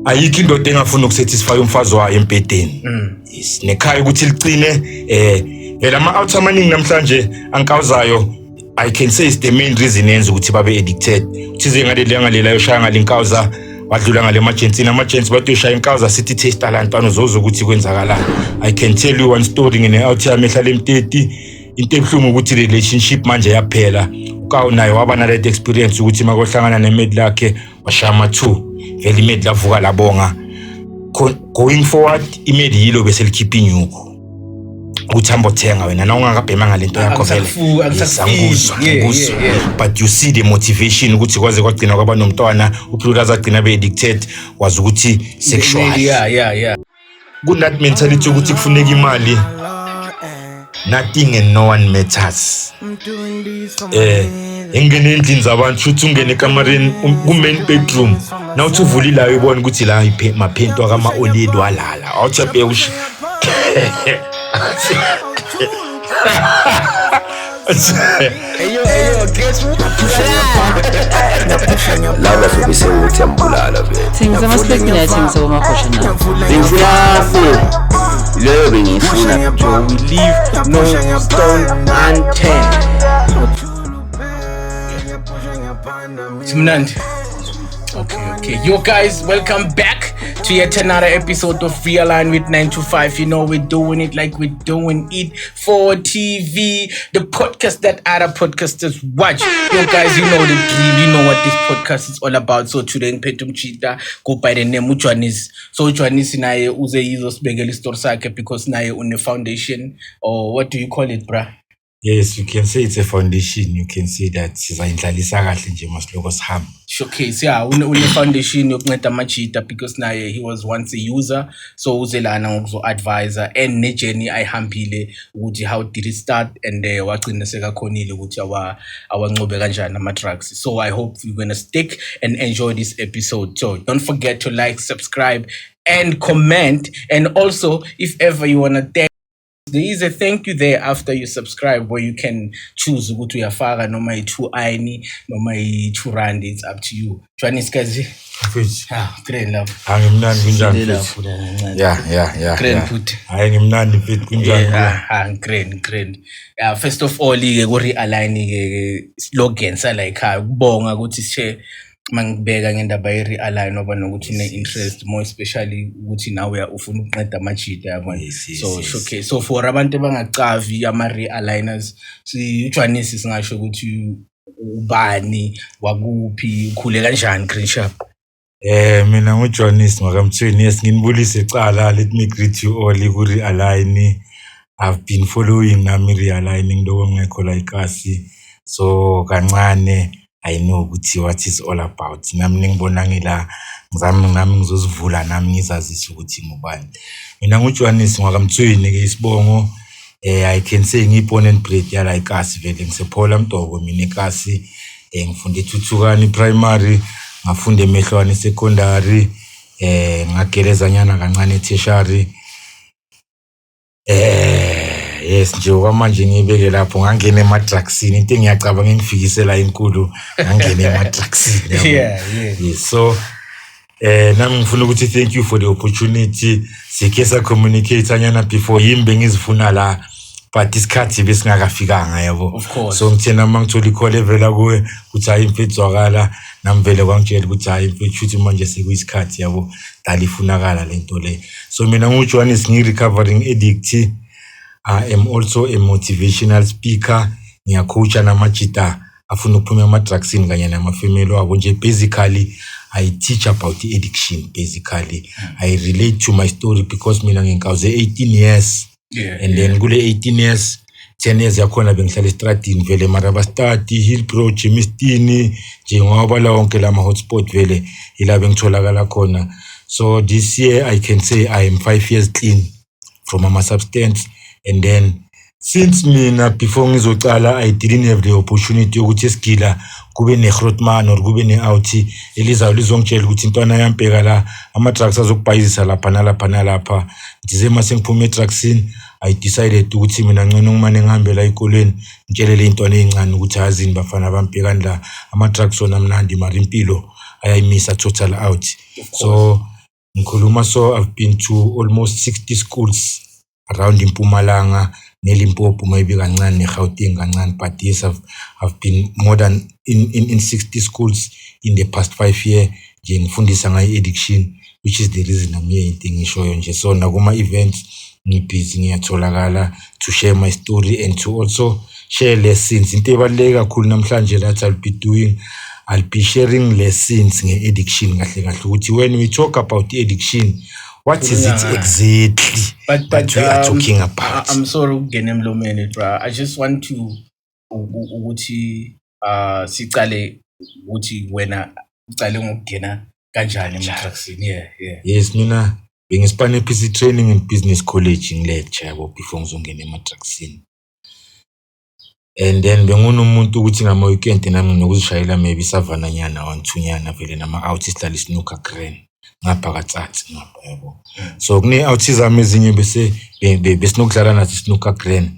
Ayikho indoda engafuni ukusatisfy umfazi wayo embhedeni. Yes, nekhaya ukuthi licine. Vele ama-out amaningi namhlanje ankawuzayo, I can say it's the main reason yenza ukuthi babe addicted. Uthize ngaleli ngalela yoshaya ngale nkawuza, wadlula ngale emajensini, amagents bathi uyoshaya inkawuza, sithi taste la ntwana, uzoza ukuthi kwenzakalani. I can tell you one story ngine-out yami ehlala emteti. Into ebuhlungu ukuthi relationship manje yaphela. Ukawu naye waba naleti experience ukuthi makohlangana nemedi lakhe washaya ama-two, vele imedi lavuka labonga. Going forward, imedi yilo bese likhipha inyuku ukuthi hamba othenga wena na ungakabhema ngale nto yakho vele. Yes, angikuzwa, angikuzwa. But you see the motivation ukuthi kwaze kwagcina kwaba nomntwana, uphilula azagcina be-addicted wazi ukuthi sexual kunat mentality ukuthi kufuneka imali, nothing and no one matters. Ingene endlini zabantu, shuthi ungene ekamareni, ku-main bedroom, nawuthi uvula ilayo ubone ukuthi la maphento akama-oledi walala, awuthi abheka usho. Hey yo, hey yo, guess what? Laba sobe sewuthi yambulala vele. Thengisa ama-spec, mina yathengisa komakhosha na. Bengifuna leyo, bengiyifuna. Joe, we leave no stone unturned. Simnandi. Okay. Yo, guys, welcome back to yet another episode of Realign with 925. You know, we're doing it like we're doing it for TV, the podcast that other podcasters watch. Yo, guys, you know the drill. You know what this podcast is all about. So today, ngiphethe umchita go by the name uJwanis. So uJwanis naye uze yizosibekela isitori sakhe because naye une foundation, or what do you call it, bruh? Yes, you can say it's a foundation. You can say that sizayindlalisa kahle nje masiloko sihamba. Showcase, yeah, une foundation yokunceda amajita because naye he was once a user, so uze lana ngokuzo-advisa and ne-journey ayihambile ukuthi how did it start and wagcina sekakhonile ukuthi awancobe kanjani ama-drugs. So I hope you're gonna stick and enjoy this episode. So don't forget to like, subscribe and comment, and also if ever you wanna thank, there is a thank you there after you subscribe where you can choose ukuthi uyafaka noma i-2 ayini noma i-2 rand, it's up to you. Jwanis kazi. Mfethu. Ah, grand love. Angimnandi, kunjani, Sile mfethu? lapho la kancane. Yeah. Grand Yeah. futhi. Hayi, ngimnandi mfethu, kunjani? Yeah, ah, grand, grand. Yeah, first of all ke ku realign ke slogan sala ekhaya, ukubonga ukuthi sishe mangibeka ngendaba ye realign oba nokuthi une interest, more especially ukuthi nawe ufuna ukuqeda amajita, yabona. Yes. So showcase, so for abantu abangacavi ama realigners, si uJwanisi singasho ukuthi ubani, wakuphi, ukhule kanjani, green sharp? Mina nguJohnis ngwakamthweni. Yes, nginibulise ecala. Let me greet you all ku realign. I've been following nami realign ngiloko ngekho la ikasi. So kancane I know ukuthi what is all about. Nami ningibona ngila, ngizami nami ngizozivula nami ngizazise ukuthi ngubani. Mina nguJohnis ngwakamthweni ke isibongo. I can say ngiyi-born and bred yala ikasi vele, ngisephola Mdoko mina ekasi. Ngifunde eThuthukani primary, ngafunda eMehlwane secondary, ngagelezanyana kancane tertiary. Yes nje okwamanje ngiyibeke lapho, ngangena ema-drugsini, into engiyacabanga engifikisela inkulu, ngangena ema-drugsini, yabo. Yes, so nami ngifuna ukuthi thank you for the opportunity. Sikhe sa communicate anyana before, yimi bengizifuna la but isikhathi besingakafikanga, yabo. Of course. So ngithe nami ngithola i-call evela kuwe ukuthi hayi mfethu zwakala, nami vele kwangitshela ukuthi hayi mfethu shuthi manje sekuyisikhathi, yabo, dala ifunakala lento le. So mina nguJohannes, ngiyi-recovering addict. I am also a motivational speaker, ngiyacoacha namajita afuna ukuphuma ema-drugsini kanye namafemeli wabo nje. Basically I teach about i-addiction. Basically I relate to my story because mina nginkawuze 18 years and then kule 18 years, 10 years yakhona bengihlala estradini vele, Marabastad, Hillbrow, Germiston nje, ngoba la wonke lama hotspot vele ila bengitholakala khona. So this year I can say I am 5 years clean from ama substance. And then since mina before ngizocala I didn't have the opportunity yokuthi esigila kube ne-grootman or kube ne-out elizayo lizongitshela ukuthi intwana yampeka la, ama-drugs azokubhayizisa lapha nalapha nalapha. Ngize mase ngiphume e-drugsini, I decided ukuthi mina ngcono ngimane ngihambe la eyikolweni ngitshele le ntwana ey'ncane ukuthi yazini bafana bampekani la, ama-drugs wona mnandi mara impilo ayayimisa total out. So Ngikhuluma so, I've been to almost 60 schools around iMpumalanga neLimpopo, maybe kancane, neGauteng kancane, but yes, I've been more than in 60 schools in the past 5 year nje, ngifundisa ngayo i-addiction, which is the reason I'm here, into engishoyo nje. So nakuma-events ngibhizi, ngiyatholakala to share my story and to also share lessons. Into ebaluleke kakhulu namhlanje that I'll be doing, I'll be sharing lessons nge-addiction kahle kahle, ukuthi when we talk about i-addiction, what is it exactly But that we are talking about? I'm sorry ukungena emlomeni, bra. I just want to ukuthi sicale ukuthi wena ucale ngokungena kanjani ema-drugsini. Yeah. Yes, mina bengisipane PC Training and Business College, ngi-lecture yabo, before ngizongena ema-drugsini. And then bengunomuntu ukuthi ngama-weekend nami nginokuzishayela maybe isavana nyana, one two nyana vele, nama-out sihlala isnooker grand ngapha katsatsi ngapha yabo. So kune-out zami ezinye bese besinokudlala nazo isnooker grand,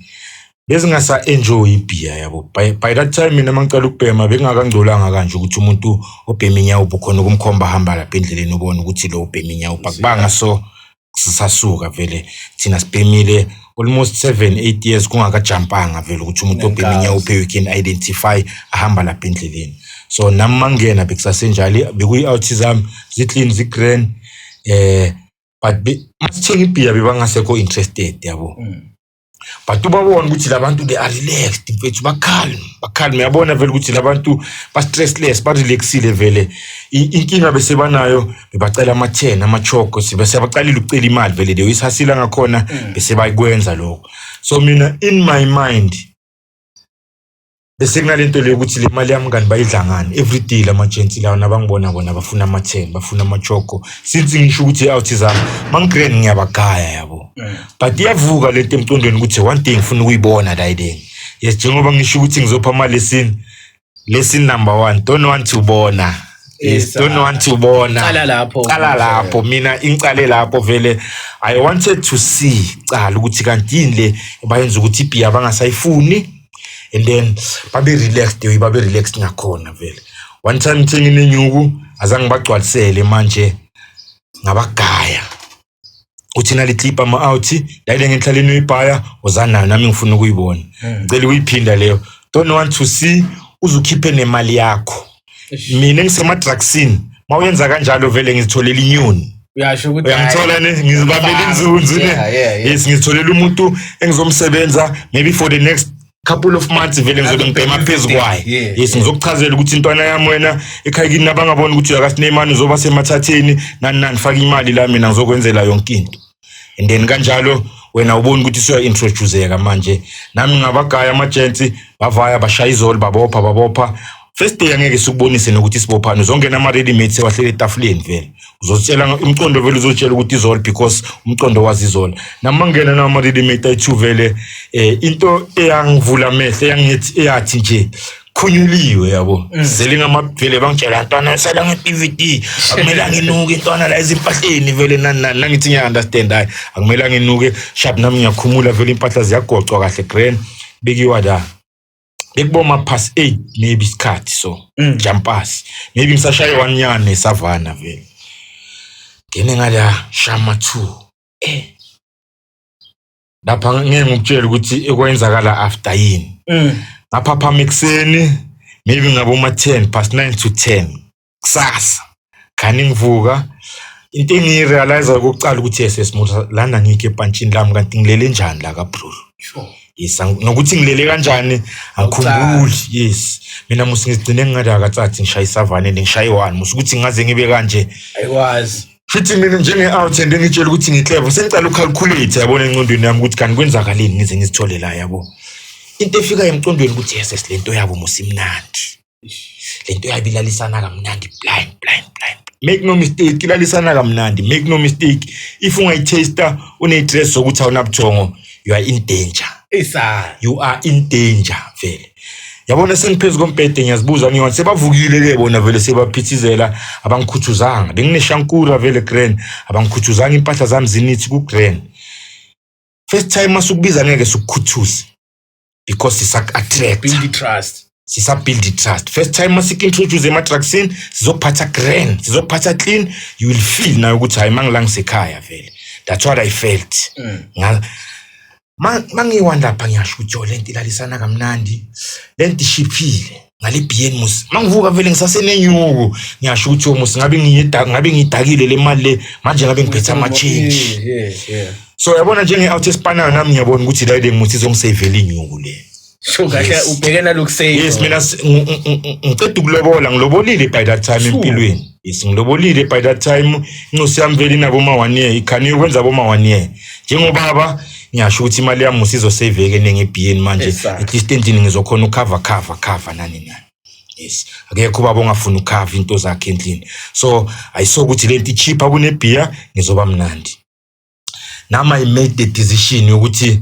bezingasa-enjoy ibhiya yabo. By that time mina mangicala ukubhema bekungakangcolanga kanje ukuthi umuntu obhema inyawo ukhona ukumkhomba, hamba lapha endleleni ubone ukuthi lo ubhema inyawo. Akubanga so, sisasuka vele thina sibhemile almost 7, 8 years kungakajampanga vele ukuthi umuntu obhema inyawo you can identify ahamba lapha endleleni. So nami mangena bekusasenjalo, bekuyi-out zami zi-clean, zi-grand, but masithenga ibhiya bebangasekho interested yabo. But ubabona ukuthi labantu they are relaxed mfethu, ba-calm, ba-calm, uyabona vele ukuthi labantu ba-stressless, ba-relaxile vele. Inkinga bese banayo bebacela ama-10 ama-choko, bese baqalile ukucela imali vele, leyo isihasila ngakhona bese bayikwenza lokho. So mina in my mind bese kunalento leyo ukuthi le mali yami ngani bayidla ngani every day lama-gents lawa, nabangibona bona bafuna ama-10, bafuna ama-choko. Since ngisho ukuthi i-out zami mangi-grand ngiyabagaya yabo, but iyavuka lento emcondweni ukuthi one day ngifuna ukuyibona la ideng. Yes, njengoba ngisho ukuthi ngizopha ama-lesson, lesson number one, don't want to bona. Yes, don't want to bona. Cala lapho. Cala lapho, mina ingicale lapho vele. I wanted to see cala ukuthi kanti yini le bayenza ukuthi ibhiya bangasayifuni and then babe relaxed, the way babe relaxed ngakhona vele. One time ngithenga inenyuku, azange bagcwalisele, manje ngabagaya uthi nali clip ama-out la ile ngenhlaleni uyibhaya uzanayo, nami ngifuna ukuyibona. Ngicela ukuyiphinda leyo, don't want to see, uze ukhiphe nemali yakho. Mina ngisema-drugsini, mawuyenza kanjalo vele ngizitholela inyoni. Uyasho ukuthi Uyangithola ne, ngizibambela inzunzu ne. Yes, ngizitholela umuntu engizomsebenza maybe for the next couple of months, vele ngizobe ngibhema phezu kwayo. Yes, ngizokuchazela ukuthi intwana yami wena ekhaya kini nabangaboni ukuthi uyakasinemani, uzoba semathatheni nani nani, faka imali la, mina ngizokwenzela yonke into. And then kanjalo wena ubona ukuthi usuya-introduceka manje. Nami ngabagaya ama-gents, bavaya bashaya izolo, babopha babopha. First day angeke sikubonise nokuthi sibophane, uzongena ama-ready made sewahlele etafuleni vele, uzotshela umcondo vele, uzotshela ukuthi izolo because umcondo wazi izolo. Nami mangena nawo ama-ready made ayi-two vele, into eyangivula amehlo, eyangithi eyathi nje khunyuliwe yabo, sele ngama vele bangitshela, ntwana sala nge-DVD, akumelanga inuke intwana la ezimpahleni vele nani nani. Nangithi ngiya-understand, hayi akumelanga inuke, sharp, nami ngiyakhumula vele, impahla ziyagocwa kahle grand, bekiwa la bekuboma past 8 maybe isikhathi so, jump pass maybe ngisashaye one nyane savana vele, ngene ngala shama 2 lapha. Ngeke ngikutshele ukuthi ekwenzakala after yini. Ngaphaphama ekuseni maybe ngaboma 10 past 9 to 10 kusasa, khani ngivuka, into engiyi-realize okokuqala ukuthi yes, Musa, lana ngikho epantshini lami, kanti ngilele njani la kaBrulu? Yes, nokuthi ngilele kanjani angikhumbuli. Yes, mina musi ngizigcine ngingathi akatsathi ngishaye isavane, ngishaye one musi ukuthi ngaze ngibe kanje. Ayikwazi. Futhi mina njenge-out and ngitshela ukuthi ngi-clever, sengicala uku-calculate yabona engqondweni yami ukuthi kanti kwenzakaleni ngize ngizithole la yabo. Into efika emqondweni ukuthi yes, le nto yabo musimnandi, le nto yabo ilalisana kamnandi, blind blind blind, make no mistake, ilalisana kamnandi, make no mistake. If ungayi-taste une-stress sokuthi awunabuthongo, you are in danger. Isa. You are in danger vele yabona. Sengiphezu kombhede ngiyazibuza ngiyothi sebavukile-ke bona vele, sebaphithizela, abangikhuthuzanga, bengineshankura vele grand, abangikhuthuzanga, impahla zami zinithi ku-grand. First time masukubiza ngeke sikukhuthuze because sisaku-attract. Build trust. Sisa-build i-trust. First time masiku-introduce ema-drugsini, sizokuphatha grand, sizokuphatha clean. You will feel nayo ukuthi hayi, mangila ngisekhaya vele. That's what I felt. Mangiyi-one lapha, ngiyasho ukuthi yo, lento ilalisana kamnandi, lento ishiphile ngale bhiyeni mus. Mangivuka vele ngisasenenyuku, ngiyasho ukuthi yo mus, ngabe ngabe ngiyidakile le mali le manje, ngabe ngiphethe ama-change. So yabona, njenge-out esipanayo nami ngiyabona ukuthi la le muthi izongiseyivela inyuku le. Sho kahle. Ubheke naloku-save. Yes, mina ngiceda ukulobola, ngilobolile by that time empilweni. Yes, ngilobolile by that time. Incosi yami vele inabo ma-1 year, ikhani ukwenza boma 1 year. Njengobaba ngiyasho ukuthi imali yami usizosaveka eningi ebhiyeni manje. At least endlini ngizokhona uku-cover, cover, cover, nani nani. Yes, akekho ubaba ongafuni uku-cover into zakhe endlini. So ayisokuthi lento icheaper kunebhiya, ngizoba mnandi. Nami I made the decision yokuthi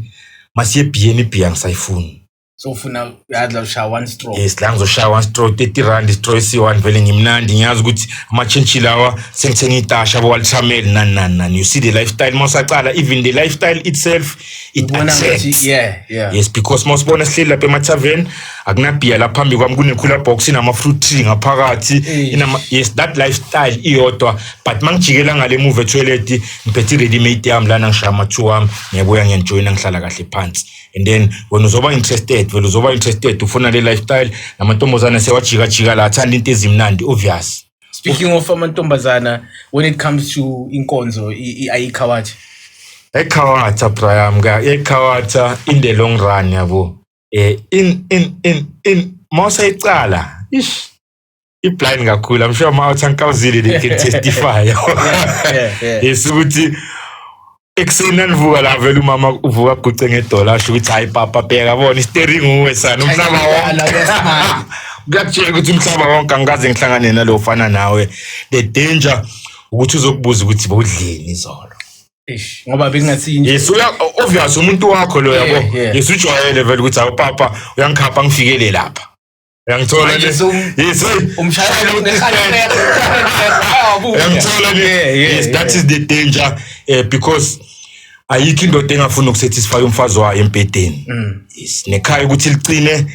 masiye ebhiyeni, ibhiya ngisayifuni. So ufuna uyadla, ushaya one straw. Yes, la ngizoshaya one straw, R30 straw esi-one, vele ngimnandi. Ngiyazi ukuthi ama-change lawa sengithenga itasha bo-Ultramel, nani nani nani. You see the lifestyle mawusacala, even the lifestyle itself, it Ubona ngathi attracts. Yes, because mawusibona sihleli lapha emathaveni, akunabhiya la phambi kwami, kune-cooler box inama-fruit tree ngaphakathi. Yes, that lifestyle iyodwa. But mangijikela ngale muva etoilet, ngiphethe i-ready made yami lana, ngishaya ama-two wami, ngiyabuya, ngiyanjoyina, ngihlala kahle phansi. And then wena uzoba interested vele, uzoba interested, ufuna le lifestyle. Namantombazane sewajikajika la, athanda into ezimnandi, obvious. Speaking of amantombazana, when it comes to inkonzo, ayikhawatha? Ekhawatha, Brian, ka ekhawatha in the long run, yabo. In mawusayicala, ish, i-blind kakhulu. I'm sure ma uthi they can testify. Yes, ukuthi ekuseni nanivuka la vele umama uvuka aguce ngedola, asho ukuthi hayi papa, bheka bona i-steering uwe sana, umhlaba wonke kuyakutshela ukuthi umhlaba wonke angikaze ngihlangane nalo ofana nawe. The danger ukuthi uzokubuza ukuthi bowudleni izolo. Eish, ngoba bekungathi Yes, uya obvious umuntu wakho lo, yabo. Yes, ujwayele vele ukuthi awu papa uyangikhapha ngifikele lapha, uyangithola Manje ne? Yes, hey. Umshayela. Uyangithola ne? Yeah. Yes, that is the danger, because ayikho indoda engafuni ukusatisfy umfazi wayo embhedeni. Yes, nekhaya ukuthi licine,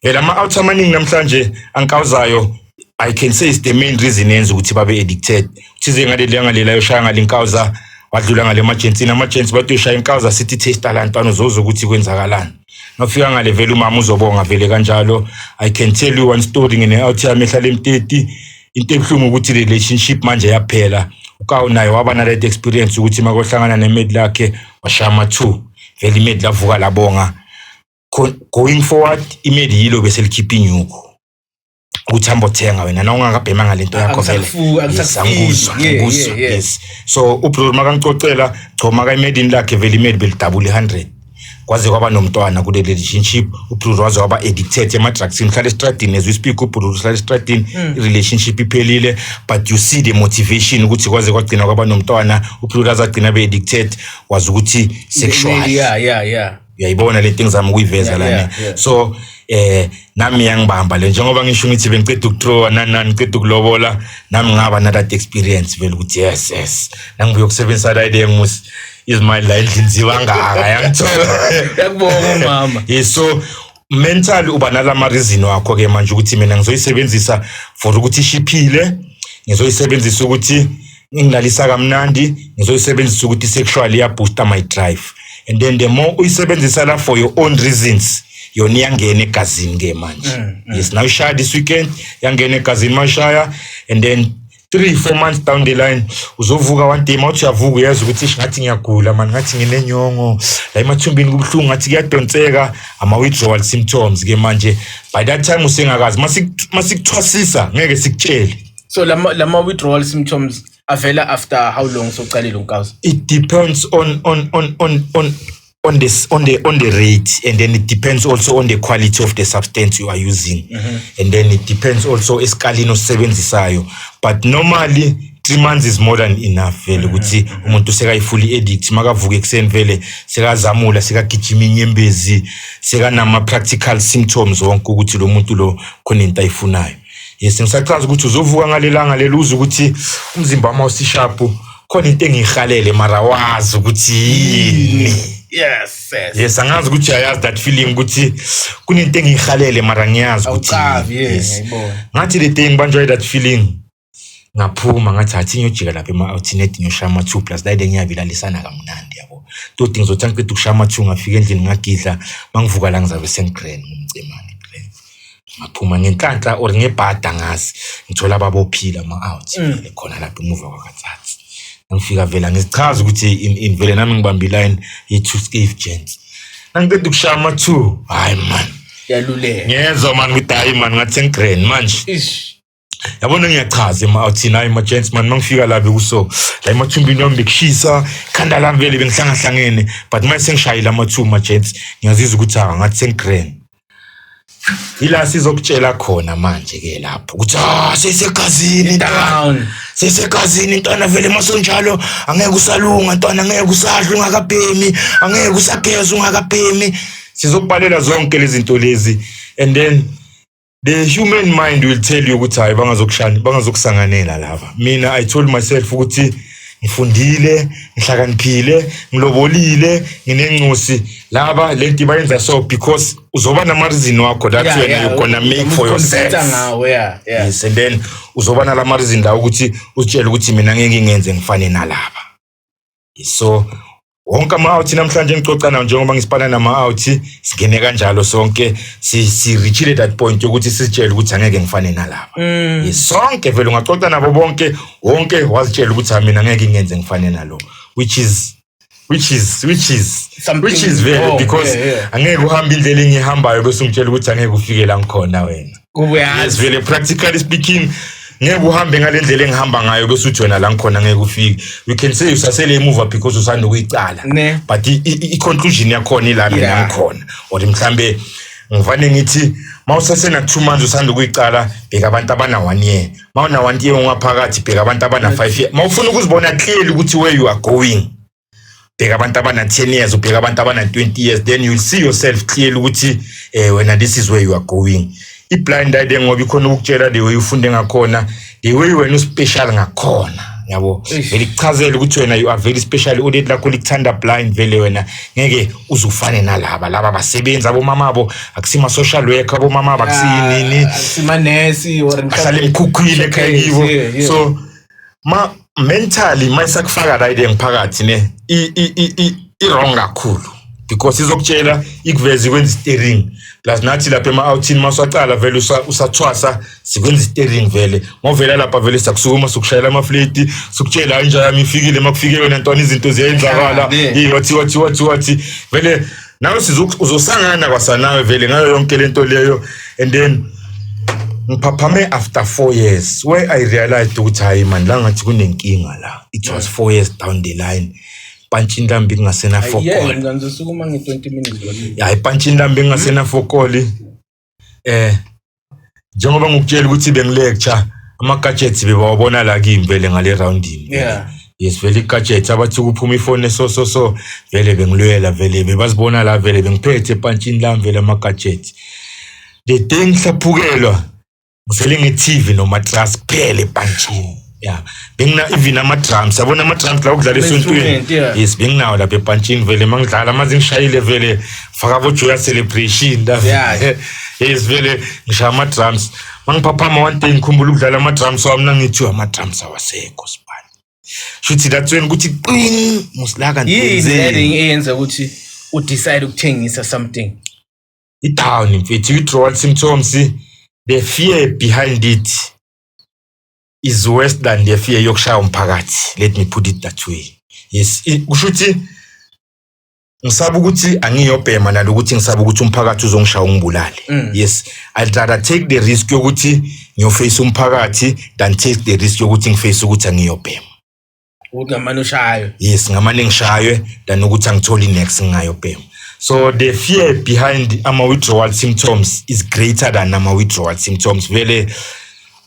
vele ama-out amaningi namhlanje ankawuzayo, I can say is the main reason yenza ukuthi babe addicted. Uthize ngaleli yangalela yoshaya ngale nkawuza, wadlula ngale emajensini, amajensi bathi uyoshaya inkawuza, sithi taste la ntwana, uzoza ukuthi kwenzakalani. Nawufika ngale vele umama uzobonga vele kanjalo. I can tell you one story ngene-out yami ehlala emteti. Into ebuhlungu ukuthi relationship manje yaphela. Ukawu naye waba naleti experience ukuthi makohlangana nemedi lakhe, washaya ama-two, vele imedi lavuka labonga. Going forward, imedi yilo bese likhipha inyuku ukuthi hamba othenga wena na ungakabhemanga lento yakho vele. Yes, Angisakufili. angikuzwa, angikuzwa. Yes, so ubro makangicocela choma ka-imedini lakhe, vele imedi belidabula i-100, kwaze kwaba nomntwana kule relationship. Ubro waze waba addicted ema-drugsini, uhlala estradini as we speak. Ubro uhlala estradini, i-relationship iphelile, but you see the motivation ukuthi kwaze kwagcina kwaba nomntwana, ubro azagcina be-addicted wazi ukuthi sexual. Uyayibona lento engizama ukuyiveza lana? Yeah. So nami yangibamba le, njengoba ngisho ngithi bengiceda ukuthrowa nani nani, ngiceda ukulobola, nami ngaba na that experience vele ukuthi yes, nangibuye ukusebenzisa la ile ngimusi izimali la endlini zibangaka, yangithola? Yakubonga umama. Yes, so mentally uba nalama reason wakho ke manje ukuthi mina ngizoyisebenzisa for ukuthi ishiphile, ngizoyisebenzisa ukuthi ngilalisa kamnandi, ngizoyisebenzisa ukuthi sexually iyabooster my drive. And then the more uyisebenzisa la for your own reasons, yona iyangena egazini ke manje. Yes, now ishaya this weekend, yangena egazini mashaya, and then 3, 4 months down the line uzovuka one day, mawuthi uyavuka uyezwa ukuthi ish, ngathi ngiyagula man, ngathi nginenyongo la emathumbini, kubuhlungu, ngathi kuyadonseka, ama-withdrawal symptoms ke manje. By that time usengakazi, masikuthwasisa ngeke sikutshele. So lama withdrawal symptoms avela after how long soqalile unkawuza? It depends on this on the rate, and then it depends also on the quality of the substance you are using, and then it depends also esikalini osisebenzisayo. But normally 3 months is more than enough vele ukuthi umuntu sekayi-fully addict. Makavuka ekuseni vele sekazamula, sekagijima inyembezi, sekanama-practical symptoms wonke ukuthi lo muntu lo khona into ayifunayo. Yes, ngisachaza ukuthi uzovuka ngalelanga lelo uze ukuthi umzimba wami awusisharp, khona into engiyihalele mara wazi ukuthi yini. Yes. Yes, angazi ukuthi uyayazi that feeling ukuthi kunento engiyihalele mara ngiyazi ukuthi Awucavi, yeah, yes. ngiyayibona. Ngathi le day ngibanjwa that feeling, ngaphuma ngathi athi ngiyojika lapha ema-outsinet, ngiyoshaya ama-two plus la ile ngiyabilalisana kamnandi, yabo. Toti ngizothi angiqeda ukushaya ama-two, ngafika endlini ngagidla, mangivuka la ngizabe sengi-grand, ngumcemane grand. Ngaphuma ngenhlanhla or ngebhada, ngazi ngithola ababophile ama-out vele khona lapha emuva kwakatsatsi. Ngifika vele ngizichaza ukuthi in vele nami ngibambe iline ye-two scave gents. Nangiqeda ukushaya ama-two, hayi man, Yaluleka. ngiyezwa man ukuthi hayi man, ngathi sengi-grand manje. Ish. Yabona, ngiyachaza ema-outhini, hayi ma-gents man, mangifika la bekuso la emathumbini wami bekushisa, ikhanda lami vele bengihlangahlangene, but manje sengishayile ama-two, ma-gents, ngiyazizwa ukuthi ah, ngathi sengi-grand. Ila sizokutshela khona manje-ke lapho ukuthi ah, sesegazini ntwana, Down. sesegazini ntwana, vele masonjalo angeke usalunga ntwana, angeke usadla ungakabhemi, angeke usageza ungakabhemi. Sizokubhalela zonke lezi zinto lezi, and then the human mind will tell you ukuthi hayi, bangazokushani, bangazokusanganela laba. Mina I told myself ukuthi ngifundile, ngihlakaniphile, ngilobolile, nginencosi, laba lento bayenza so because uzoba nama-reason wakho that wena you're gonna make for yourself. Uconvince ngawo, yeah. Yes, and then uzoba nalama reason la ukuthi uzitshele ukuthi mina ngeke ngingenze ngifane nalaba. So wonke ama-out namhlanje engicoca nawo, njengoba ngisipana nama-out, singene kanjalo sonke, si-reachile that point yokuthi sizitshele ukuthi angeke ngifane nalaba. Yes, sonke vele ungacoca nabo bonke, wonke wazitshela ukuthi "Ah, mina ngeke ngingenze ngifane nalo," which is Something which is vele wrong, because angeke uhambe indlela engiyihambayo bese ungitshela ukuthi angeke ufike la ngikhona wena. Kube Yes, yazi. vele practically speaking ngeke uhambe ngale ndlela engihamba ngayo bese uthi wena la ngikhona ngeke ufike. You can say usasele emuva because usanda ukuyicala, Ne. but i-conclusion yakhona ila mina ngikhona, or mhlambe ngivane ngithi mawusasena 2 months usanda ukuyicala, bheka abantu abana 1 year, mawuna 1 year ungaphakathi, bheka abantu abana 5 year. Mawufuna ukuzibona clearly ukuthi where you are going, bheka abantu abana 10 years, ubheka abantu abana 20 years, then you'll see yourself clearly ukuthi wena this is where you are going. I-blind idea ngoba ikhona ukukutshela the way ufunde ngakhona, the way wena uspecial ngakhona, yabo. Eish. Vele kuchazele ukuthi wena you are very special, ulet lakho likuthanda blind, vele wena ngeke uze ufane nalaba, laba basebenzi, abomama abo akusima social worker, abomama abo akusiyinini, Simanesi or bahlala emkhukhwini ekhaya kibo. So ma mentally mayisakufaka la ile ngiphakathi ne i wrong kakhulu because izokutshela, ikuveze, ikwenza steering, plus nathi lapha ema-outhini maswacala vele usathwasa, sikwenza steering vele, mawuvela lapha vele siyakusukuma, sikushayela amafleti, sikutshela inja yami ifikile, makufike wena ntwana izinto ziyenzakala. Yeah. Wathi wathi wathi wathi vele nawe uzosangana kwasanawe vele ngayo yonke lento leyo. And then ngiphaphame after 4 years where I realized ukuthi hayi man, la ngathi kunenkinga la. It was 4 years down the line, pantshini lami bengingasena Yeah, fokoli. ngizosukuma nge-20 minutes lona. Ya, ipantshini lami bengingasena fokoli, njengoba ngikutshela ukuthi bengilecture, ama-gadgets bebawabona la kimi vele ngale roundini. Yes, vele i-gadget abathi kuphuma ifoni so so so, vele bengilwela, vele bebazibona la, vele bengiphethe epantshini lami vele ama-gadgets. The day ngihlaphukelwa, ngisele nge-TV nomatras kuphela epantshini. Ya, bengina even ama-drums, yabona ama-drums la ukudlala esontweni. Instrument, yeah. Yes, benginawo lapha epantshini vele, mangidlala maze ngishayile vele faka abo-joya celebration la. Yes, vele ngishaya ama-drums. Mangiphaphama one day ngikhumbula ukudlala ama-drums wami, nangithi ama-drums awasekho sibani, shuthi that's when kuthi qing musilaka. Yini le eyenza ukuthi udecide ukuthengisa something? I-down mfethu, withdrawal symptoms, the fear behind it is worse than the fear yokushaya umphakathi, let me put it that way. Yes, kusho ukuthi ngisaba ukuthi angiyobhema nalokuthi ngisaba ukuthi umphakathi uzongishaya ungibulale. Yes, I'd rather take the risk yokuthi ngiyoface umphakathi than take the risk yokuthi ngiface ukuthi angiyobhema. Ukuthi ngamane ushayo. Yes, ngamane ngishaywe than ukuthi angitholi next ngingayobhema. So the fear behind ama-withdrawal symptoms is greater than ama-withdrawal symptoms. Vele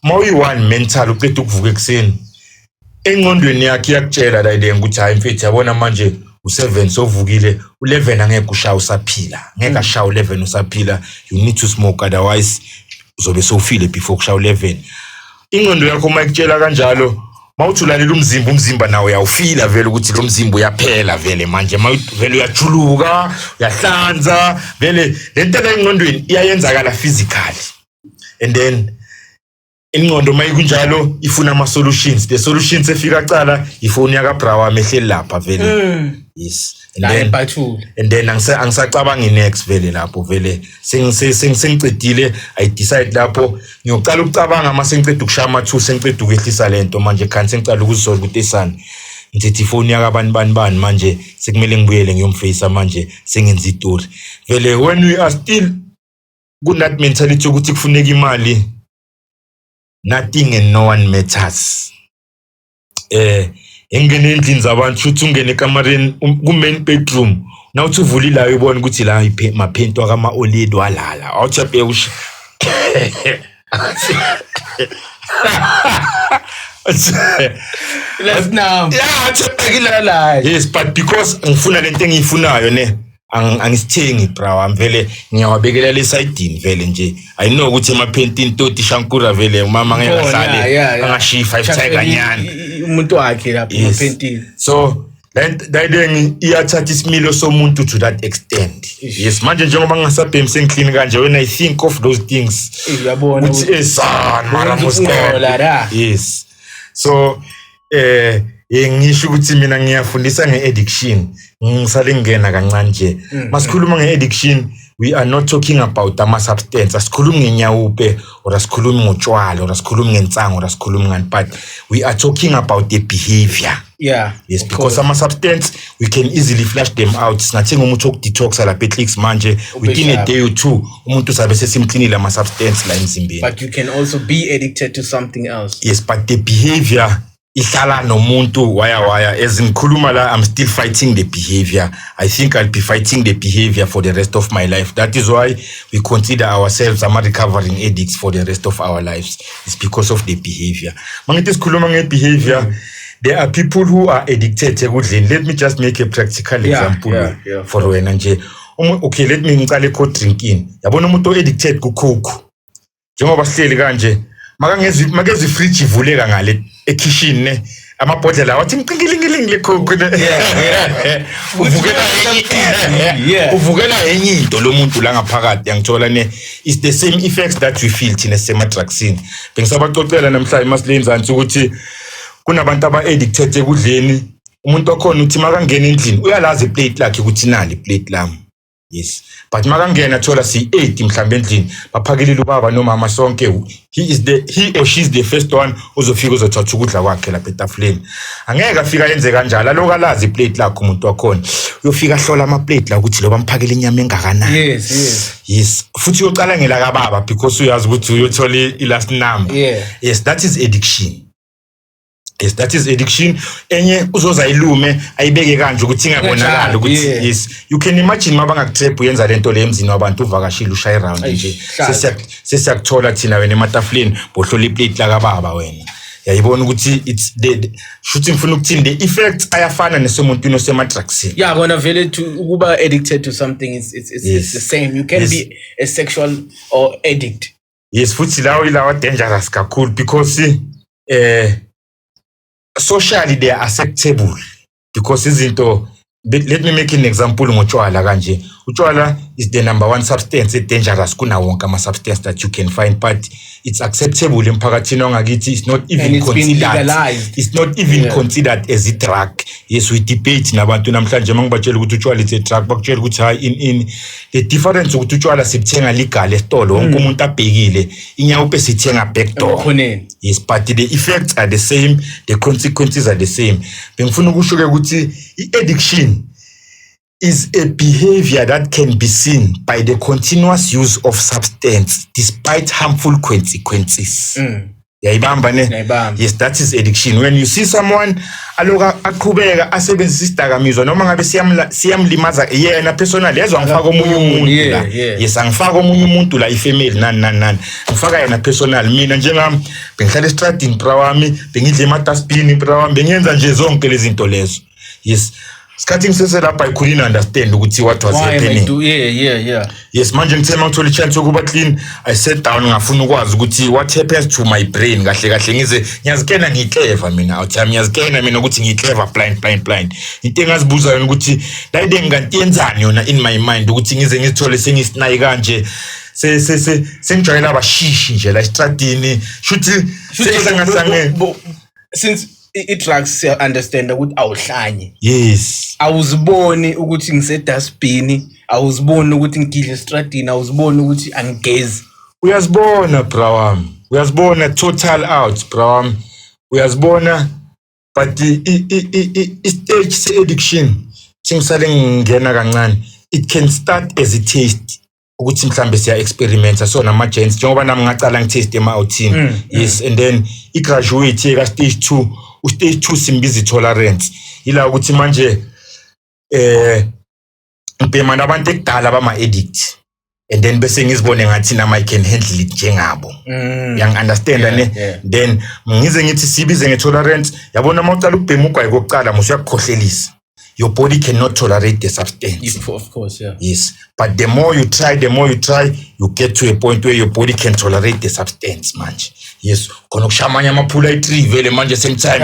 ma uyi-one mental, uqeda ukuvuka ekuseni, engqondweni yakhe iyakutshela la ile ukuthi hayi mfethu, yabona manje u-7 sovukile, u-11 angeke ushaye usaphila, ngeke ashaye u-11 usaphila, you need to smoke, otherwise uzobe sowufile before kushaya u-11. Ingqondo yakho uma ikutshela kanjalo, Mawuthi ulalela umzimba, umzimba nawo uyawufila vele ukuthi lo mzimba uyaphela vele manje. Vele uyajuluka, uyahlanza vele, lento la engqondweni iyayenzakala physically. And then ingqondo mayikunjalo ifuna ama-solutions. The solutions efika kucala ifoni yakabra wami ehleli lapha vele. Yes, and La then ebhathule. And then angisacabangi next vele lapho, vele sengicedile. I decide lapho ngiyocala ukucabanga uma sengiceda ukushaya ama-two, sengiceda ukwehlisa lento manje, kanti sengicala ukuzisola ukuthi esani ngithethe ifoni yakabani bani bani, manje sekumele ngibuyele ngiyomfeyisa, manje sengenza itori vele. When we are still ku-that mentality yokuthi kufuneka imali, nothing and no one matters. Engene endlini zabantu, shuthi ungene ekamareni, ku-main bedroom, nawuthi uvula la uyibona ukuthi la maphenti wakama-oledi walala, awuthi uyabheka usho. Let's now. Yeah, athi uyabheka La. Yes, but because ngifuna lento engiyifunayo ne, angisithengi bra wami, vele ngiyawabekela lesayidini vele nje. I know ukuthi emaphentini toti shankura vele umama ngeke Oh, ahlale angashiyi five tiger nyana. Umuntu wakhe lapho Yes. emaphentini. So le iyathatha isimilo somuntu to that extent. Yes, manje njengoba ngingasabhemi, sengiclean kanje, when I think of those things, Uyabona ukuthi esan mara Wenza mos- ukungcola la. Yes, so ngisho ukuthi mina ngiyafundisa nge-addiction, ngisale ngingena kancane nje. Masikhuluma nge-addiction, we are not talking about ama-substance. Asikhulumi ngenyawupe or asikhulumi ngotshwala or asikhulumi ngensango or asikhulumi ngani, but we are talking about the behavior. Yes, Of because course. ama-substance we can easily flush them out. Singathenga umuthi wokudetoxa lapha e-Clicks manje, within a sharp. day or two umuntu uzabe sesimklinile ama-substance la emzimbeni. But you can also be addicted to something else. Yes, but the behavior ihlala nomuntu waya waya. As ngikhuluma la, I'm still fighting the behavior. I think I'll be fighting the behavior for the rest of my life. That is why we consider ourselves ama-recovering addicts for the rest of our lives. It's because of the behavior. Mangithi sikhuluma nge-behavior, there are people who are addicted ekudleni. Let me just make a practical example for wena nje. Okay, let me ngicale ko-drinking. Yabona umuntu o-addicted ku-coke, njengoba sihleli kanje, makangezwa makezwa ifridge ivuleka ngale ekhishini ne, amabhodlela wathi ngiqingilingilingi le coke ne, uvukela uvukela enye into lo muntu la ngaphakathi, yangithola ne. It's the same effects that we feel thina sisema-drugsini. Bengisabacocela namhlanje masile enzansi ukuthi kunabantu aba-addicted ekudleni. Umuntu wakhona uthi makangena endlini uyalazi iplate lakhe ukuthi nali iplate lami. Yes, but makangena thola si-8 mhlawumbe endlini, baphakelile ubaba nomama sonke, he or she is the first one ozofika uzothatha ukudla kwakhe lapha etafuleni. Angeke afika yenze kanjalo, aloku alazi iplate lakhe umuntu wakhona. Uyofika ahlola amaplate la ukuthi lo bamphakele inyama engakanani. Yes. Yes, futhi uyocala ngelakababa because uyazi ukuthi uyothola i-last number. Yes, that is addiction. Yes, that is addiction. Enye uzoza ilume ayibeke kanje ukuthi ingabonakali ukuthi yes, you can imagine mabangakutrap uyenza lento le emzini wabantu, uvakashile, ushaye round Eish, nje. hlaza. Sesiyakuthola thina wena ematafuleni bohlola iplate lakababa wena. Yayibona ukuthi it's the shuthi ngifuna ukuthini, the effects ayafana nesemuntwini osema-drugsini. Yeah, kona vele to ukuba addicted to something is it's the same. You can be a sexual or addict. Yes, futhi lawo ilawa dangerous kakhulu because socially they are acceptable because izinto, let me make an example ngotshwala kanje. Utshwala is the number one substance dangerous kunawo wonke ama-substance that you can find, but it's acceptable emphakathini wangakithi. It's not even And it's been considered legalized. It's not even considered as a drug. Yes, we debate nabantu namhlanje, mangibatshela ukuthi utshwala it's a drug, bakutshela ukuthi hayi in the difference ukuthi utshwala sibuthenga legal esitolo, wonke umuntu abhekile, inyawupe sithenga back door. Emakhoneni. Yes, but the effects are the same, the consequences are the same. Bengifuna ukusho ke ukuthi i-addiction is a behavior that can be seen by the continuous use of substance despite harmful consequences. Yayibamba ne? Ngiyayibamba. Yes, that is addiction. When you see someone aloka aqhubeka asebenzisa isidakamizwa noma ngabe siyamlimaza yena personally, yezwa ngifaka omunye umuntu la. Yes, angifaka omunye umuntu la, ifamily nani nani nani. Ngifaka yena personal. Mina njengami bengihlala estradini bra wami, bengidla emadustbin bra wami, bengiyenza nje zonke lezi zinto lezo. Yes. Sikhathi ngiseselapha, I couldn't understand ukuthi what was Why am I happening. do yeah. Yes, manje ngithe uma ngithola i-chance yokuba clean, I sat down, ngafuna ukwazi ukuthi what happens to my brain kahle kahle. Ngize ngiyazikena, ngiyi-clever mina outie yami, ngiyazikena mina ukuthi ngiyi-clever, blind, blind, blind. Into engazibuza yona ukuthi layide nginganti yenzani yona in my mind ukuthi ngize ngizithole sengisinayi kanje, sengijwayele abashishi nje la estradini, shuthi sehlangahlangene. Since i-drugs, siya-understand ukuthi awuhlanye. Yes. Awuziboni ukuthi ngise-dustbin, awuziboni ukuthi ngigidle estradini, awuziboni ukuthi angigezi. Uyazibona, bra wami, uyazibona total out, bra wami, uyazibona, but i-stage se-addiction, sengisale ngingena kancane, it can start as a taste ukuthi mhlambe siya experimenta so nama-gents, njengoba nami ngacala ngi-taste ema-outing. Yes, and then i-graduate ka stage 2, u-stage 2 simbiza i-tolerance, ila ukuthi manje ngibhema nabantu ekudala bama-addict and then bese ngizibone ngathi nami I can handle it njengabo. Uyangi-understanda? Ne? Yeah. Then ngize ngithi sibize nge-tolerance. Yabona, uma ucala ukubhema ugwayi kokucala, musu uyakukhohlelisa, your body cannot tolerate the substance. If, of course, yeah. Yes, but the more you try, the more you try, you get to a point where your body can tolerate the substance manje. Yes, khona ukushaya amanye amaphula ayi-3 vele manje same time.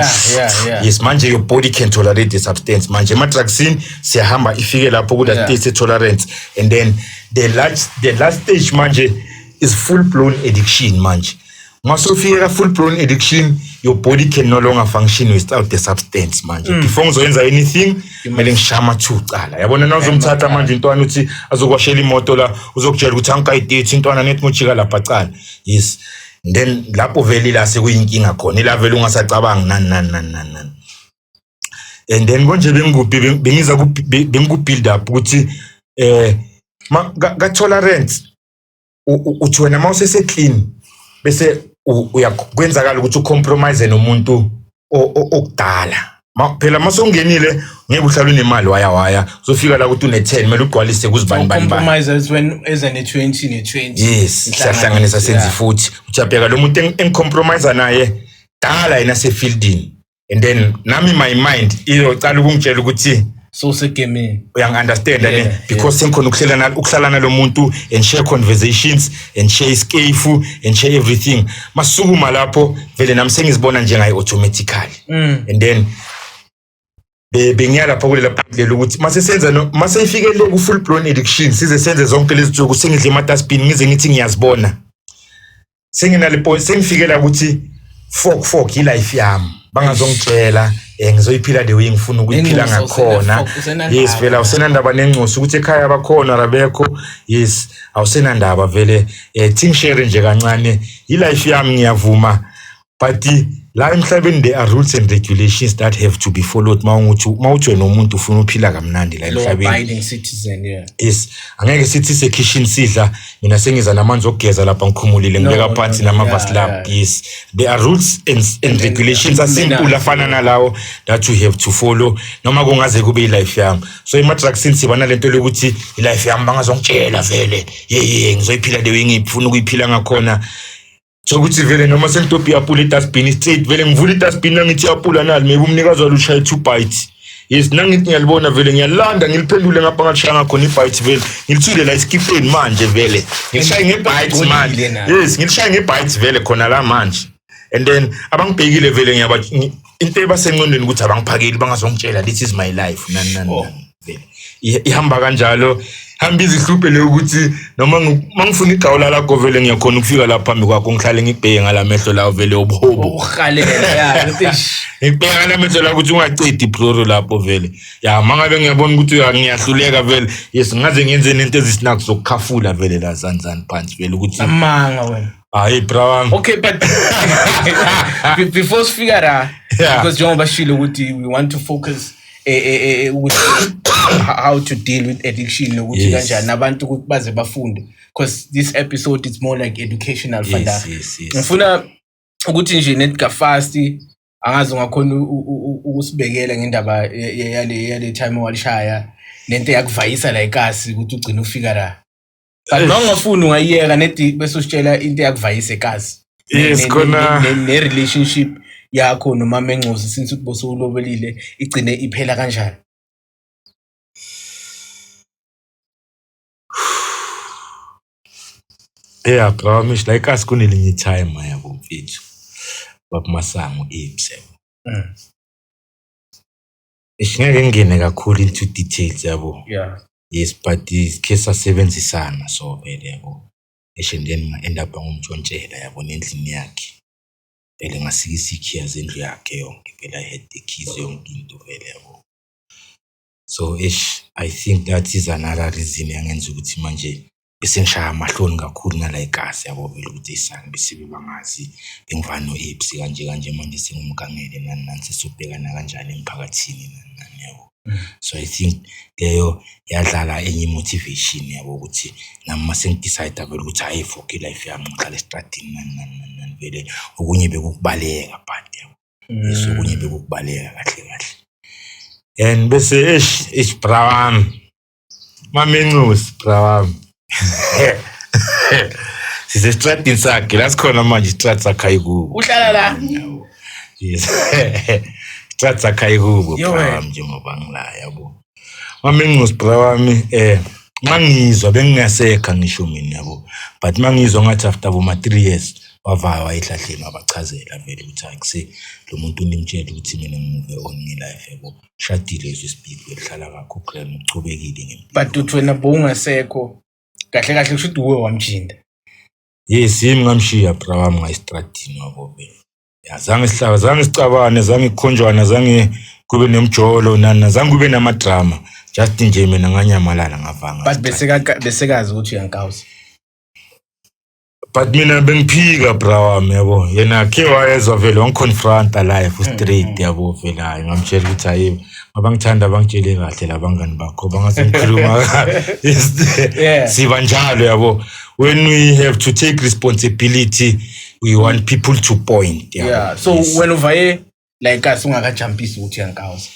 Yes, manje your body can tolerate the substance manje. Ema-drugsini siyahamba ifike lapho kula stage se-tolerance, and then the last stage manje is full blown addiction. Manje masofike ka full blown addiction, your body can no longer function without the substance manje. Before ngizoyenza anything, kumele ngishaya ama-two cala. Yabona, nawuzomthatha manje intwana uthi azokwashela imoto la, uzokutshela ukuthi angikayidethi intwana nethi ngojika lapha cala. Yes, then lapho vele ila sekuyinkinga khona, ila vele ungasacabangi nani nani nani nani nani. And then konje bengikuphi? Bengiza bengiku-build up ukuthi ka tolerance, uthi wena mawusese clean bese kwenzakala ukuthi u-compromise nomuntu okudala. Phela masongenile ngeke uhlale unemali waya waya, uzofika la ukuthi une-10, kumele ugcwalise kuzibani bani bani. Compromise is when eza ne-20 ne-20. Yes, siyahlanganisa senze futhi ujabheka lo muntu engi-compromise naye dala yena sefieldini, and then nami my mind izocala ukungitshela ukuthi So segemini. Uyangi-understanda? Yeah. Ne, because sengikhona ukuhlala nalo muntu and share conversations and share iskefu and share everything. Masukuma lapho vele nami sengizibona njengaye automatically. And then bengiya lapha kulela point lelo ukuthi mase senza no mase ifike le ku full blown addiction, size senze zonke lezi nsuku sengidle ema-dustbin, ngize ngithi ngiyazibona senginale point, sengifikela ukuthi fuck, fuck i-life yami, bangazongitshela, ngizoyiphila the way ngifuna ukuyiphila Nencosi ngakhona. Fuck, usenandaba. Yes, vele awusenandaba nencosi ukuthi ekhaya bakhona rabekho. Yes, awusenandaba vele. Think share nje kancane i-life yami, ngiyavuma, but la emhlabeni there are rules and regulations that have to be followed mawuthi wena umuntu ufuna uphila kamnandi la Law emhlabeni. abiding citizen, yeah. Yes, angeke sithi se-kitchen sidla, mina sengiza namanzi okugeza lapha, ngikhumulile, ngibeka No, phansi no, namavasi lapha. Yes, there are rules and regulations a-simple manners, afana nalawo that you have to follow noma kungaze kube i-life yami. So ema-drugsini siba nalento lokuthi i-life yami, bangazongitshela vele, ye ngizoyiphila the way ngifuna ukuyiphila ngakhona. Sokuthi vele noma sengidobhe i-apula e-dustbin straight, vele ngivula i-dustbin, nangithi i-apula nali, maybe umnikazi walo ushaye two bites. Yes, nangithi ngiyalibona vele, ngiyalanda, ngiliphendule ngapha ngalishaya ngakhona i-bite, vele ngilithule la esikipeni manje, vele ngilishaye nge-bite manje. Nayo. Yes, ngilishaye nge-bite vele khona la manje, and then abangibhekile vele into ebasencondweni ukuthi abangiphakeli, bangazongitshela, this is my life, nani nani. Oh. Nani vele ihamba kanjalo, hamba izihluphe leyo ukuthi noma mangifuna igawula lakho vele ngiyakhona ukufika lapha phambi kwakho, ngihlale ngikubheke ngalamehlo lawo vele obuhobo. Uhalela, yeah, ukuthi eish. Ngikubheka ngalamehlo lawo ukuthi ungacedi iploro lapho vele. Ya, mangabe ngiyabona ukuthi ngiyahluleka vele, yes, ngaze ngenze nento ezisnacks zokukhafula vele la zanzani phansi vele ukuthi Amanga wena. Hayi, bra wami. Okay, but before sifika la, because njengoba shilo ukuthi we want to focus ukuthi how to deal with addiction nokuthi kanjani abantu ukuthi baze bafunde, because this episode is more like educational vandag. Ngifuna ukuthi nje net fast, angazi ungakhona ukusibekela ngendaba yale time owalishaya nento yakuvayisa la ikasi ukuthi ugcine ufika la, but uma ungafuni ungayiyeka nedi bese usitshela into eyakuvayisa ekasi. Yes, khona- Ne-relationship yakho nomama Engcosi, since ukuthi bosewulobolile, igcine iphela kanjani? Yeah, bro, mish like us kunelinye i-time, yabo, mfethu. Baba Masango Ibs, yabo. Eish, ngeke ngingene kakhulu into details, yabo. Yes, but sikhe sasebenzisana so vele, yabo. Eish, and then nga-end up ngumtshontshela, yabo, nendlini yakhe. Vele ngasikisa ikhiya zendlu yakhe yonke vele, I had the keys, yonke into vele, yabo. So eish, I think that is another reason yangenza ukuthi manje bese ngishaya amahloni kakhulu ngala ikasi, yabo, vele ukuthi esani bese bebangazi bengivana no-Ibs kanje kanje, manje sengumgangele nani nani, sesobhekana kanjani emphakathini nani nani, yabo. So I think leyo yadlala enye i-motivation, yabo, ukuthi nami mase ngi-decide vele ukuthi hhayi, fuck i-life yami, ngihlala estradini nani nani nani nani, vele okunye bekukubaleka, but yabo. Yes, okunye bekukubaleka kahle kahle. And bese eish eish, bra wami. Mamencusi, bra wami. Sisestradini sakhe la sikhona manje, istradi sakhe ayikubo. Uhlala la? Yes. Istradi sakhe ayikubo, Yo, bra wena. wami, njengoba ngila, yabo. Mamencusi, bra wami, mangizwa bengingasekho ngisho mina, yabo. But mangizwa ngathi after boma 3 years wavaya wayehlahleni, wabachazela vele ukuthi hayi, kuse lo muntu nimtshela ukuthi mina ngi-move on nge-life, yabo. Shadile as we speak, behlala kakho grand, uchubekile ngempilo. But uthi wena bowungasekho kahle kahle, kusho ukuthi uwe wamjinda. Yes, yimi ngamshiya, bra wami, ngayestradini, wabo vele. Ya, zange sihlaba, zange sicabane, zange kukhonjwana, zange kube nemjolo nani, zange kube namadrama. Just nje mina nganyamalala ngavanga. But besekazi ukuthi uyankawuza. But mina bengiphika, bra wami, yabo. Yena khe wayezwa vele, wangi-confronta life straight, yabo, vele. Hayi, ngamtshela ukuthi hayi, abangithanda bangitshele kahle labangani bakho bangasengikhuluma kabi. Yes, siba njalo, yabo. When we have to take responsibility, we want people to point, yabo. Yeah, so Yes. wena uvaye like us ungakajampisi ukuthi uyankawuza.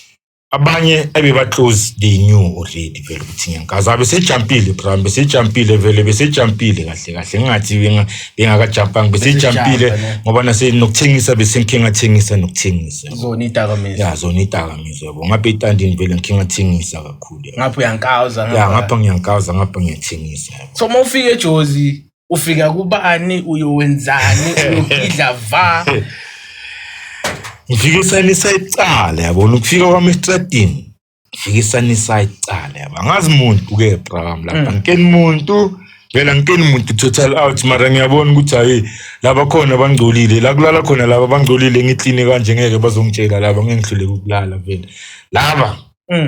Abanye ebeba-close, they knew already vele ukuthi ngiyankaza, besejampile, bra, besejampile vele, besejampile kahle kahle, ngingathi bengakajampanga, besejampile. Besejampa, ne? Ngoba nase nokuthengisa bese ngikhe ngathengisa nokuthengisa. Zona idakamizwa. Ya, zona idakamizwa, yabo, ngapha etandini vele ngikhe ngathengisa kakhulu, yabo. Ngapha uyankawuza. Ya, ngapha ngiyankaza, ngapha ngiyathengisa, yabo. So uma ufika eJozi, ufika kubani, uyowenzani, uyogidla va? Ngifike eSunnyside cala, yabona, ukufika kwami estradini, ngifike eSunnyside cala, yabo, angazi muntu-ke, bra wami, lapha ngikeni muntu vele, angikeni muntu, total out. Mara ngiyabona ukuthi hayi, laba khona bangcolile, la kulala khona laba bangcolile, ngikline kanje ngeke bazongitshela laba, ngeke ngihluleke ukulala vele laba.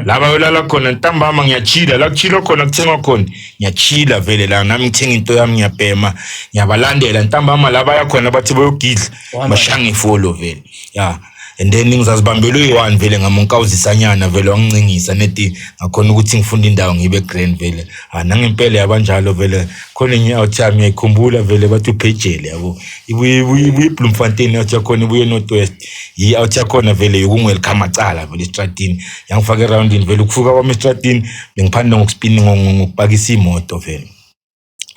Laba yolala khona ntambama, ngiyachila la kuchilwa khona, kuthengwa khona, ngiyachila vele la nami, ngithenga into yami, ngiyabhema, ngiyabalandela ntambama la baya khona, bathi bayogidla. Uhamba. Bashaya ngefolo vele, ya, and then ngizazibambela uyi-one vele, ngamonkawuzisanyana vele, wangincingisa nedi, ngakhona ukuthi ngifunde indawo, ngibe grand vele. Ah, nangempela yabanjalo vele. Khona enye out yami ngiyayikhumbula vele, bathi uphejele, yabo, ibuye iBloemfontein out yakhona, ibuye North West, yi-out yakhona vele yokungu-welcome cala vele estradini, yangifaka erawundini vele. Ukufuka kwami estradini bengiphanda ngokuspini, ngokupakisa imoto vele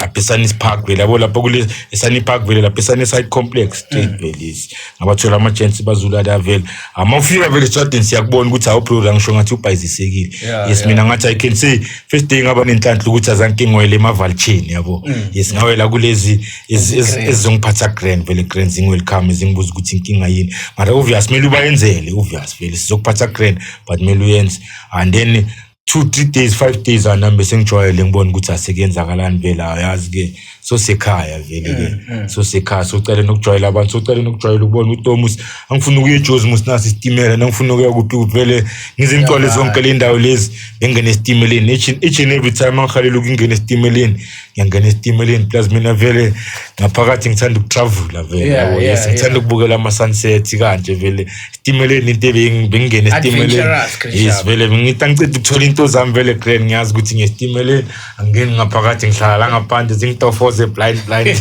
lapha eSunny Park vele, yabo, lapho kule eSunny Park vele, lapha eSunnyside Complex straight vele. Yes, ngabathola ama-gents bazula la vele. Ama ufika vele estradini siyakubona ukuthi hawu bro, la ngisho ngathi ubhayizisekile. Yes, mina ngathi I can say first day ngaba nenhlanhla ukuthi azange ngiwele emavalcheni, yabo. Yes, ngawela kulezi Grand. ezizongiphatha grand vele, grand, zingi-welcome, zingibuza ukuthi inkinga yini. Mara obvious kumele ubayenzele, obvious vele sizokuphatha grand, but kumele uyenze. And then 2, 3 days, 5 days, anami bese ngijwayele, ngibona ukuthi asekuyenzakalani vele, ayazi-ke, sosekhaya vele-ke, sosekhaya, socale nokujwayela abantu, socale nokujwayela ukubona uTomus. Angifuna ukuya eJozi mos, nasi isitimela, nangifuna ukuya kuphi kuphi vele, ngize ngigcwale zonke le ndawo lezi, bengingene esitimeleni each and every time angihalela ukungena esitimeleni, ngiyangena esitimeleni. Plus mina vele ngaphakathi ngithanda ukutravela vele, yabo. Yes, ngithanda ukubukela ama-sunset kanje vele esitimeleni, into bengingena esitimeleni. Adventurous, Chris. Yes, vele ngithi angiceda ukuthola into zami vele grand, ngiyazi ukuthi ngesitimeleni angingeni ngaphakathi, ngihlala la ngaphandle, zingitofoze blind blind,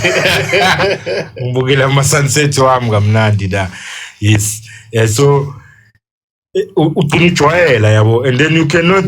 ngibukela ama-sunset wami kamnandi la. Yes, yeah, so ugcina ujwayela, yabo. And then you cannot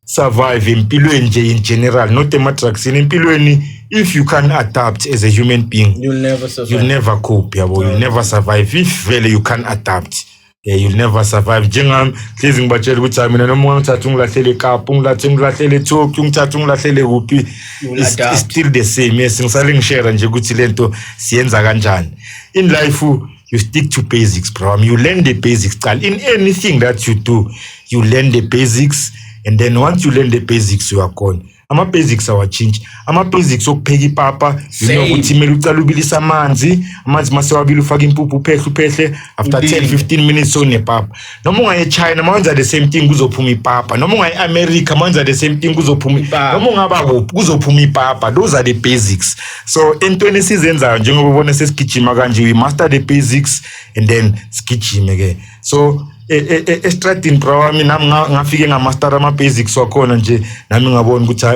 survive empilweni nje in general, not ema-drugsini, empilweni, if you can adapt as a human being. You'll never survive. You'll never cope, yabo. You'll never survive if vele you can adapt. You'll never survive. Njengami hlezi ngibatshela ukuthi hayi, mina noma ungangithatha ungilahlele eKapa, ungilathe ngilahlele eTokyo, ungithatha ungilahlele kuphi, You will adapt. it's still the same. Yes, ngisale ngishare nje ukuthi lento siyenza kanjani. In life you stick to basics, bro. You learn the basics qala. In anything that you do, you learn the basics, and then once you learn the basics, you are gone. Ama-basics awatshintshi. Ama-basics okupheka ipapa, you know Same. ukuthi kumele ucale ubilise amanzi, amanzi masewabili ufake impuphu, uphehle, uphehle, after 10 Ulinde. 15 minutes sewunepapa. Noma ungaye eChina, uma wenza the same thing kuzophuma ipapa. Noma ungaye e-America, uma wenza the same thing kuzophuma Ipapa. Noma ungaba kuphi kuzophuma ipapa. Those are the basics. So entweni esizenzayo, njengoba ubona sesigijima kanje, we master the basics and then sigijime ke. So estradini, bro wami, nami ngafike ngamastera ama-basics wakhona nje, nami ngabona ukuthi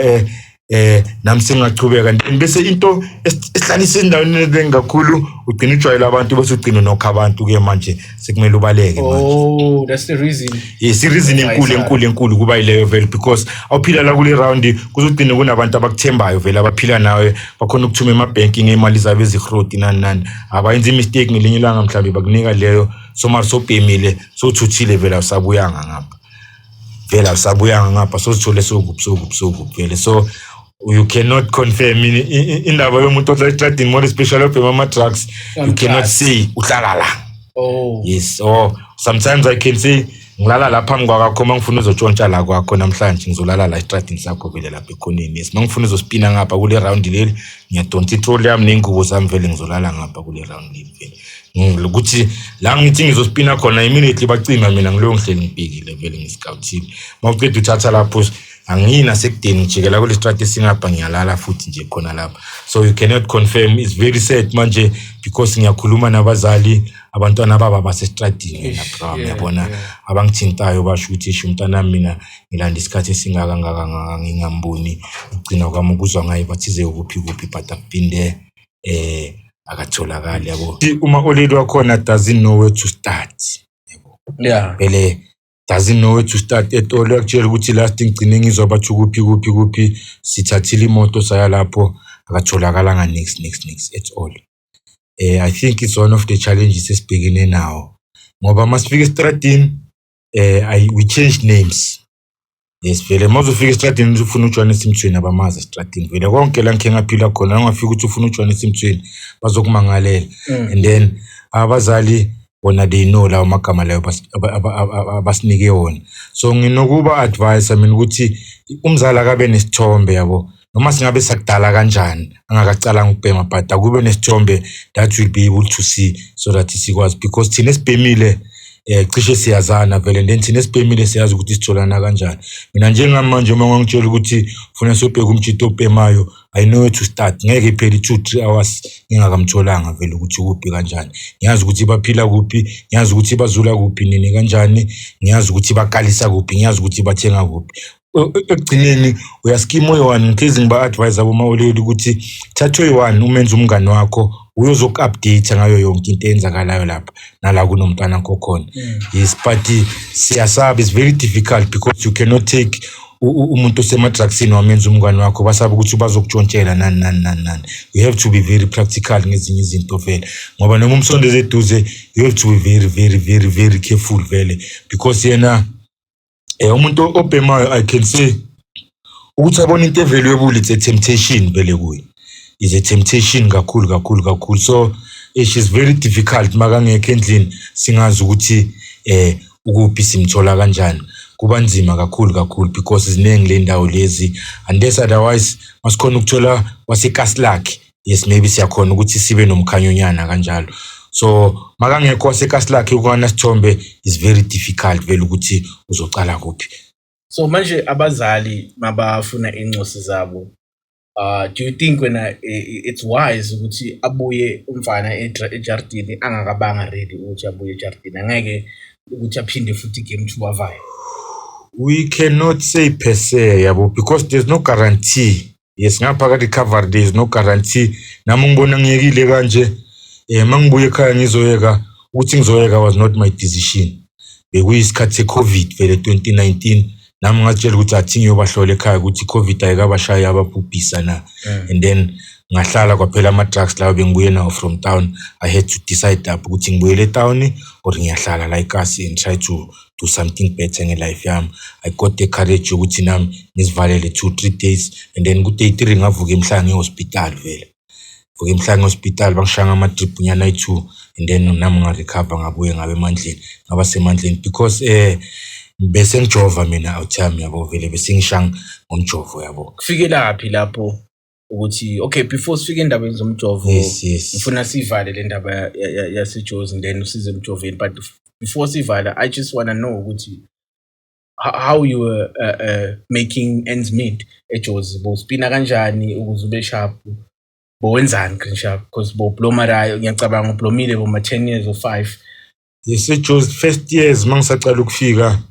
nami sengingachubeka. Then bese into esihlalisa endaweni eningi kakhulu, ugcina ujwayele abantu, bese ugcina unokha abantu ke manje, sekumele ubaleke manje. Oh, that's the reason. Yes, i-reason enkulu, enkulu, enkulu kuba yileyo vele, because awuphila la kule round kuzogcina kunabantu abakuthembayo vele, abaphila nawe, bakhona ukuthuma emabhenki ngey'mali zabo ezihroti, nani nani. Abayenza i-mistake ngelinye ilanga, mhlawumbe bakunika leyo, so mara sowubhemile, sowuthuthile vele, awusabuyanga ngapha vele, awusabuyanga ngapha, sozithole sowukuphi, sowukuphi, sowukuphi vele. So you cannot confirm indaba yomuntu ohlala estradini, more especially obhema ama-drugs. You cannot Trust. say uhlala la. Oh. Yes, or sometimes I can say ngilala la phambi kwakakho, uma ngifuna uzotshontsha la kwakho namhlanje, ngizolala la estradini sakho vele lapha ekhoneni. Yes, uma ngifuna uzospina ngapha kule round leli, ngiyadonsa itroli yami ney'ngubo zami vele, ngizolala ngapha kule round leli vele. Ukuthi la ngithi ngizospina khona, immediately bacima mina, ngiloyo ngihleli ngibhekile vele, ngiscouthile. Uma uqeda uthatha lapho, angiyi nasekudeni, ngijikela kule strati esingapha, ngiyalala futhi nje khona lapha. So you cannot confirm. It's very sad manje because ngiyakhuluma nabazali, abantwana baba basestradini wena, bro. Uyabona, abangithintayo basho ukuthi isho umntanami, mina ngilanda isikhathi esingaka ngaka ngaka ngingamboni, ugcina kwami ukuzwa ngaye bathize kuphi kuphi, but I've been there, akatholakali, yabo. Uma olady wakhona doesn't know where to start. Vele doesn't know where to start at all. Uyakutshela ukuthi last ngigcine ngizwa bathi kuphi kuphi kuphi, sithathile imoto saya lapho, akatholakalanga next next next at all. I think it's one of the challenges esibhekene nawo, ngoba masifika estradini, we change names. Yes, vele uma uzofika estradini ufuna uJohannes Mthweni, abamazi estradini vele konke la ngikhe ngaphila khona. Ungafika ukuthi ufuna uJohannes Mthweni, bazokumangalela. And then abazali bona, they know lawo magama layo abasinike wona. So nginokuba advise mina ukuthi umzali akabe nesithombe, yabo, noma singabe sakudala kanjani angakacalanga ukubhema, but akube nesithombe that will be able to see so that sikwazi, because thina esibhemile cishe siyazana vele, and then thina esibhemile siyazi ukuthi sitholana kanjani. Mina njengamanje uma ngangitshela ukuthi ufuna siyobheka umjito obhemayo, I know where to start. Ngeke iphele i-2 3 hours ngingakamtholanga vele ukuthi kuphi kanjani. Ngiyazi ukuthi baphila kuphi, ngiyazi ukuthi bazula kuphi, nini kanjani, ngiyazi ukuthi bakalisa kuphi, ngiyazi ukuthi bathenga kuphi. Ekugcineni uyaskima oyi-one. Ngihlezi ngiba-advise aboma-olady ukuthi thatha oyi-one, umenze umngani wakho, uyozoku-update ngayo yonke into eyenzakalayo lapha nala kunomntwana wakho khona. Yes, but siyasaba. It's very difficult because you cannot take umuntu osema-drugsini wamenza umngani wakho, basaba ukuthi bazokutshontshela, nani nani nani nani. You have to be very practical ngezinye izinto vele, ngoba noma umsondeze eduze, you have to be very very very very careful vele, because yena umuntu obhemayo, I can say ukuthi abone into evaluable, it's a temptation vele kuye, is a temptation kakhulu kakhulu kakhulu. So it is very difficult makangekho endlini, singazi ukuthi ukuphi, simthola kanjani. Kuba nzima kakhulu kakhulu because ziningi le ndawo lezi, unless otherwise masikhona ukuthola wasekasi lakhe. Yes, maybe siyakhona ukuthi sibe nomkhanyonyana kanjalo. So makangekho wasekasi lakhe ukwana sithombe, is very difficult vele ukuthi uzocala kuphi. So manje abazali mabafuna incosi zabo, do you think wena it's wise ukuthi abuye umfana ejardini angakabanga ready ukuthi abuye ejardini, angeke ukuthi aphinde futhi game 2 avaye? We cannot say per se, yabo, because there's no guarantee. Yes, ngapha ka-recovery there is no guarantee. Nami ngibona ngiyekile kanje, mangibuye ekhaya ngizoyeka, ukuthi ngizoyeka was not my decision. Bekuyisikhathi se-COVID vele, 2019. Nami ngatshela ukuthi athi ngiyobahlola ekhaya ukuthi i-COVID ayikabashayi ababhubhisa na. And then Ngahlala kwaphela ama-drugs lawo bengibuye nawo from town. I had to decide up ukuthi ngibuyele etown or ngiyahlala la ekasi and try to do something better nge-life yami. I got the courage yokuthi nami ngizivalele 2-3 days and then ku-day three ngavuka emhlanga e-hospital vele. Vuka emhlanga e-hospital, bangishaya ngama-drip nyana ayi-two and then nami nga-recover, ngabuye ngabe emandleni, ngaba semandleni because bese ngijova mina out yami, yabo, vele bese ngishaya ngomjovo, yabo. Kufikelaphi lapho ukuthi, okay, before sifike endabeni zomjovo, Yes. ngifuna sivale le ndaba yaseJozi and then usize emjoveni, but before sivala I just wanna know ukuthi how you were making ends meet eJozi. Bowuspina kanjani ukuze ube sharp? Bowenzani green sharp? Because bowubloma la, ngiyacabanga ublomile boma 10 years or 5. Yes, eJozi first years mangisacala ukufika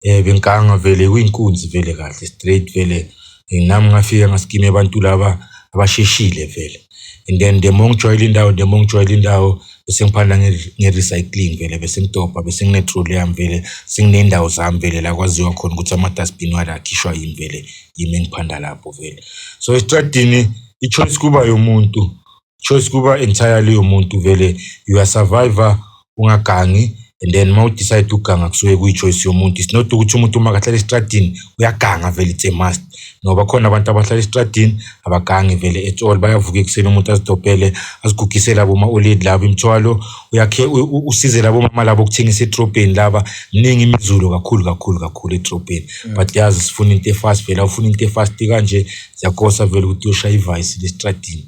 bengiganga vele, kuyinkunzi vele kahle straight vele. Nami ngafika ngaskime abantu laba abasheshile vele and then the more ngijwayele indawo, the more ngijwayele indawo, bese ngiphanda nge-recycling vele, bese ngidobha, bese ngine-trolley yami vele, senginey'ndawo zami vele la kwaziwa khona ukuthi ama-dustbin wala akhishwa yimi vele, yimi engiphanda lapho vele. So estradini i-choice kuba yomuntu, choice kuba entirely yomuntu vele. You are survivor ungagangi and then uma u-decide ukuganga kusuke kuyi-choice yomuntu. It's not ukuthi umuntu uma kahlala estradini uyaganga vele, it's a must. Ngoba khona abantu abahlala estradini abagangi vele at all, bayavuka ekuseni umuntu azidobhele, azigugisele labo ma-oledi labo imithwalo, uyakhe usize labo mama labo ukuthengisa edrobheni laba. Miningi imizulo kakhulu kakhulu kakhulu edrobheni, but yazi sifuna into e-fast vele, awufuna into e-fast kanje ziyakosa vele ukuthi uyoshaya i-vice lesitradini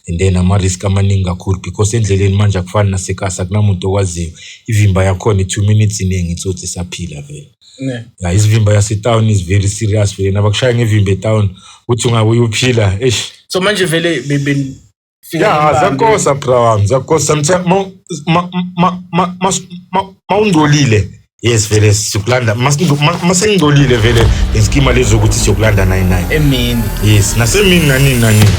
and then ama-risk amaningi kakhulu because endleleni manje akufani nasekasi, akunamuntu okwaziyo ivimba yakhona i-2 minutes iningi itsotsi isaphila vele. Ne. Ya, isivimba yasetown is very serious vele, nabakushaya ngevimba etown uthi ungabe uyophila, eish. So manje vele fika Ya, nibambe. Ziyakosa bra wami, ziyakosa sometimes ma ungcolile, yes vele siyokulanda. Masengingcolile vele ngesikima lezo ukuthi siyokulanda 99. Emini? Yes, nasemini, nanini nanini.